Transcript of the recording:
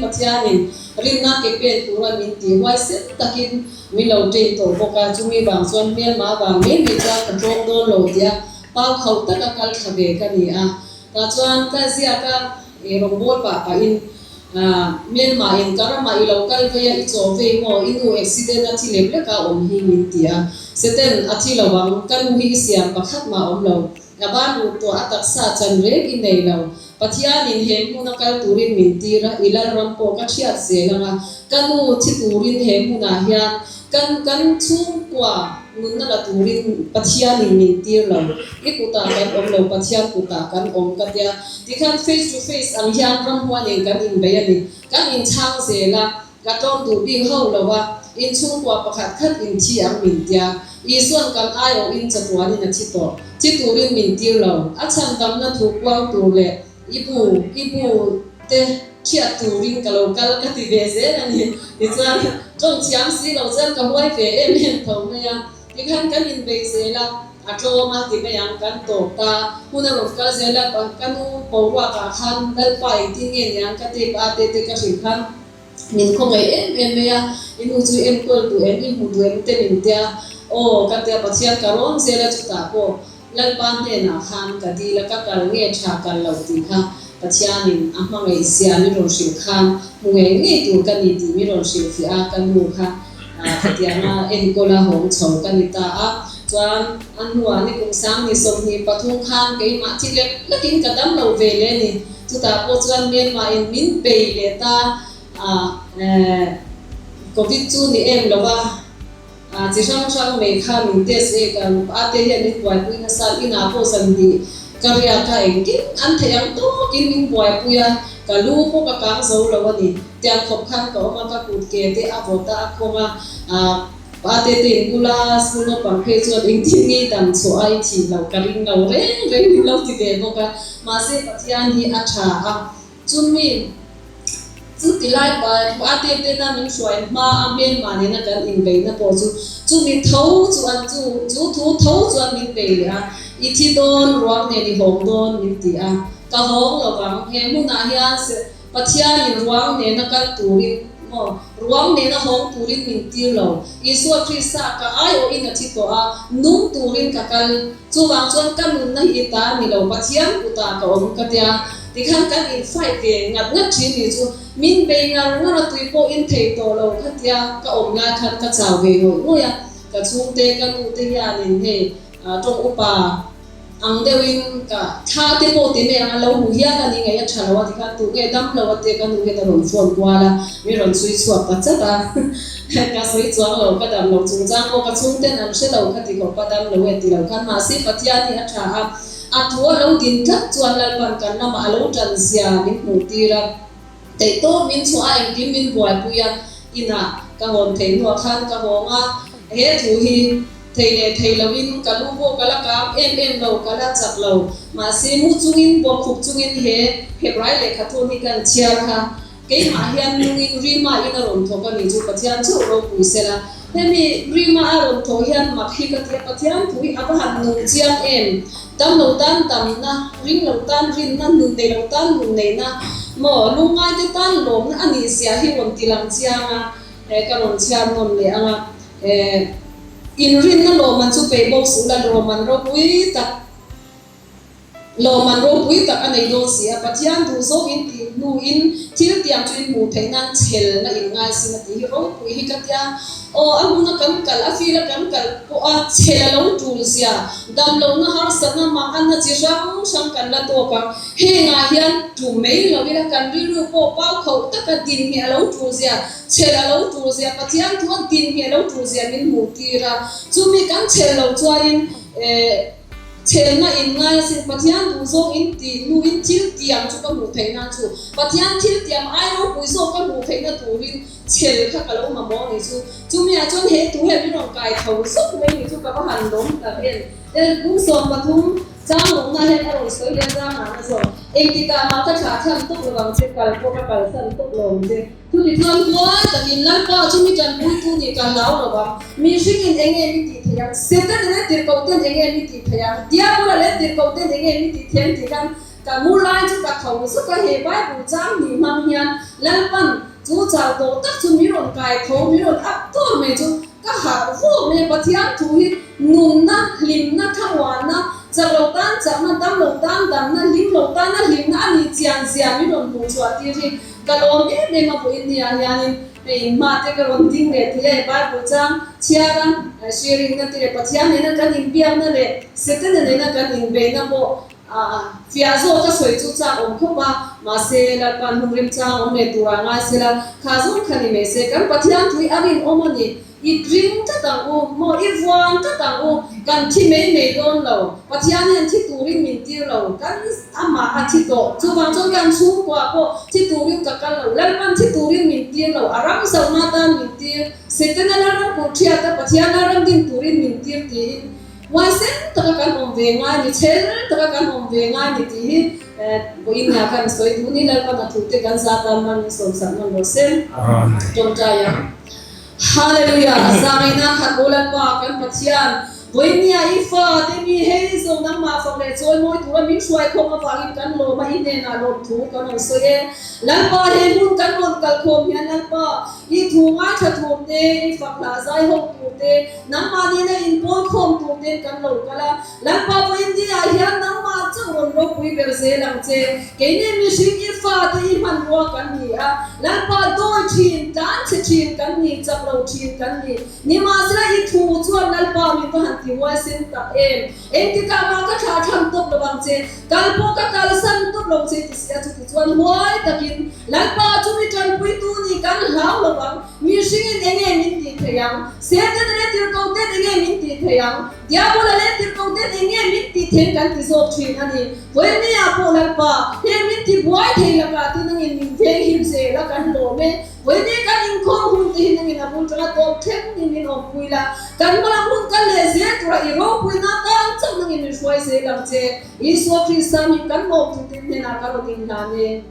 Pathianin rinna ke pen tura min ti huaisen takin min lo ṭei tawh bawk a, chumi vang chuan hmelma vang mai mai chuan ka tlawm dawn lo tia pau khauh taka kal thla ve ka ni a. Tah chuan ka ziak a, rawngbâwl pah pahin hmelma in ka ramah i lo kal vei a, i chaw vei maw, i nu accident a thi lem lek a awm hi min ti a. Satan a thi lo ang, ka nu hi i siam pakhat mah a awm lo. Ka ban ruh tawh a taksa chan reng i nei lo. Pathianin he hmuna kal turin min tir a, i Lalram pawh ka thiat zel ang a, ka nu thi turin he hmunah hian kan kan chhungkua nunna la turin Pathianin min tir lo. I kutah kan awm lo, Pathian kutah kan awm ka tia. Tikhan face to face ang hian ramhuanin kan inbei a ni. Kan inchhang zel a. Ka tlawm duh bik ho lo a, in chhungkua pakhat khat in thi ang min tia. Isuan kan aiawhin chatuanin a thi tawh. Thi turin min tir lo. A chhandamna thu kuang tur leh i bu, i bu te thiat turin ka lo kal ka ti ve zel a ni. Tichuan, tawng thiam si lo chuan ka huai ve em em tho mai a. Tikhan kan inbei zel a, a tlawm a ti mai ang, kan tawp ta. Hun a rawn kal zel a, ka nu boruakah khan Lalpa engtin nge niang ka tape a te te ka hrilh khan, Min khawngaih em em mai a, i nu chu i enkawl duh em, i hmu duh em te min tia, aw ka tia Pathian ka rawn zel a chutah pawh Lalpa hnenah khan ka dil a, ka kal nge tha kal lo tih kha Pathianin a hmangaih zia min rawn hrilh khan hmu ngei ngei tur ka ni tih min rawn hrilh fiah a, ka nu kha khatianga enkawl a hawng chho ka ni ta a, chuan a hnuah ni kum sang ni 23 khan keimah thi lek lekin ka dam lo ve le ni. Chutah pawh chuan Myanmar in min bei leh ta a, Covid chu ni em lo a, chi hrang hrang mai kha min test e ka a te hian min buaipui nasa, inah pawh zan hnih ka riak a engkim an theih ang tawkin min buaipui a, ka lu pawh ka kang zo lo a ni, tiang khawp khan ka awm a, ka kut ke te a vawt a a khawng a, Pa te te in bula school naupang phei chuan engtin nge i dam chhuah a i thih loh ka ring lo reng reng min lo ti ve bawk a, mahse Pathian hi a tha a, chumi chu ti lai pa pa te tena min hruai hma a hmelma nena kan inbeihna pawh chu chumi tho chuan chu chu thu tho chuan min bei leh a, i thi dawn ruang nen i hawng dawn min ti a, ka hawng lovang he hmunah hian Pathianin ruang nena kal turin maw, ruang nena hawng turin min tir lo. Isua Krista ka aiawhin a thi tawh a, nung turin ka kal. Chuvang chuan ka nunna hi i ta ni lo, Pathian kutah ka awm ka tia. Tikhan kan in fight ve ngat ngat thin ni chu min bei ngar ngar a, tui pawh in thei tawh lo kha tia ka awm lai khan ka chau ve ngawih ngawih a. Ka chhungte, ka nute hianin hei tawng upa, Ang deuhin ka thla te pawh ti mai ang a lo hmu hial a ni ngei a tha lo a ti khan tu nge dam lo a tia ka nu hian a rawn phone kual a, mi rawn chhui chhuak ta chat a, ka sawi chuang lo ka dam lo chungchang pawh ka chhungten an hre lo kha ti khawp a dam lo e ti lo khan mahse Pathian hi a tha a, a thu a lo din tlat chuan Lalpan kan lamah a lo tan zia min hmuh tir a, theihtawp min chhuah a engkim min buaipui a, inah ka hawn theih hnuah khan ka hawng a, he thu hi. Thei leh thei loin ka lu pawh ka la kang em em lo, ka la chak lo. Mahse, mu chungin, bawkkhup chungin he Hebrai lehkhathawn hi kan chhiar kha. Keimah hian nungin Rima in a rawn thawk a ni chu Pathian chauh ropui sela. Hemi Rima a rawn thawh hian mak hi ka ti a, Pathian thu hi a va han nung chiang em! Dam lo tan damna, ring lo tan rinna, nun nei lo tan nun neihna, maw lungngaite tan lawmna a nih zia hi rawn ti lang chiang a, he ka rawn chhiar nawn leh ang a. Eh, inrinna lawmman chu peih bawk suh la, lawmman ropui tak, lawmman ropui tak a nei dawn si a, Pathian duh zawk in tih hnuin thil tiang chu in hmuh theih nan chhelna in ngai sin a tih hi ropui hi ka tia, aw a hmuna kan kal, a fila kan kal pawh a chhel a lo tul zia, damlohna harsatna mah a na chi hrang hrang kan la tawk ang. Hengah hian tum mai lo ila kan rilru pawh pau khauh taka din hi a lo tul zia, Chhel a lo tul zia, Pathian chuan din hi a lo tul zia min hmuh tir a, chumi kan chhel lo chuanin chhelna in ngai asin, Pathian duh zawng in tih hnuin thil tiam chu ka hmuh theih nan chu Pathian thil tiam ai ropui zawk ka hmuh theihna turin chhel kha ka lo mamawh a ni chu, chumi ah chuan he thu hian min rawn kai tho zawk mai ni chu ka va han lawm tak em, kum 13. Chang lawmna hian a rawn sawi leh a zang ah na zawk. Engtikah mah ka thlah thlan tawk lo ang che, kal pawh ka kalsan tawk lo ang che. Chuti chuan huai takin Lalpa chu mi tanpuitu nih ka hlau lo ang. Mihringin eng nge mi tih theih ang? Setanin a tirhkoh ten eng nge mi tih theih ang? Diabola leh tirhkoh ten eng nge mi tih theih ang tih khan. Ka mu lai chu ka tho zuk a, he Bible chang hnih hmang hian Lalpan chu chau tawh tak chu min rawn kai tho, min rawn up tur mai chu ka harh vuk mai a. Pathian thu hi nunna, hlimna, thlamuanna, chak lo tan chakna, dam lo tan damna, hlim lo tana hlimna a nih chian zia min rawn hmuh chhuah tir hi ka lawm em em a. Vawiin nia hianin hei inhma te ka rawn ding leh thei a, he Bible chang chhiara sharing na te leh Pathian nena kan inbiakna leh Setana nena kan inbeihna pawh Fiah zawk a sawi chu chak awm khawp a, mahse Lalpa'n hun remchang awm leh turah ngai sela, kha zawng kha ni mai se, kan Pathian tui a rinawm a ni. I ring tlat ang u, maw i vuan tlat ang u, kan thi mai mai dawn lo, Pathian hian thi turin min tir lo, kan amah a thi tawh, chuvang chuan kan chhungkua pawh thi turin ka kal lo, Lalpa'n thi turin min tir lo, a ram zohna tan min tir, Setana Lalram kulh thiata Pathian Lalram din turin min tir tiin, Huaisen taka kan awm ve ngai ni, chhel taka kan awm ve ngai ni tih hi vawiin nga khan sawi duh ni Lalpan a thute kan za tan man min sawmsak nawn rawh se. Tawngtai ang. Hallelujah! Zangaihna khat aw Lalpa kan Pathian, vawiin nia i fate mi hei zawng nangmah fak leh chawimawi tura min hruai khawm avangin kan lawm a, i hnenah lawmthu kan rawn sawi e. Lalpa he hmun kan rawn kal khawm hian Lalpa i thu ngaithla tur te, i fak hlah zai ho tur te, Nangmah nena inpawl khawm tur ten kan lo kal a, Lalpa vawiin ni ah hian nangmah chauh rawn ropui ber zel ang che. Keini mihring i fate i hmanrua kan ni a, Lalpa dawi thin, tlan chhe thin kan ni, chak lo thin kan ni. Nimahsela i thu chuan Lalpa min va han ti huaisen tak em? Engtikah mah ka thlah thlang tawp lo ang che, kal pawh ka kalsan tawp lo che ti si a, chuti chuan huai takin Lalpa chu mi tanpuitu ni kan hlau lo ang. Mihringin enge min tih thei ang? Satan leh tirhkohten enge min tih thei ang? Diabola leh tirhkohten enge min tih thei kan ti zawk thin a ni. Vawinia pawh Lalpa, he min ti buai thei lakah te nangin min veng him zel a kan lawm e. Vawinia kan inkhawm hun te hi nangin a bul tanga tawp thleng in min awmpui la, kan hmalam hun kal leh zel tura i ropuina tan chauh nangin min hruai zel ang che. Isua Krista min kan lawm tute hnenah ka rawn inhlan e.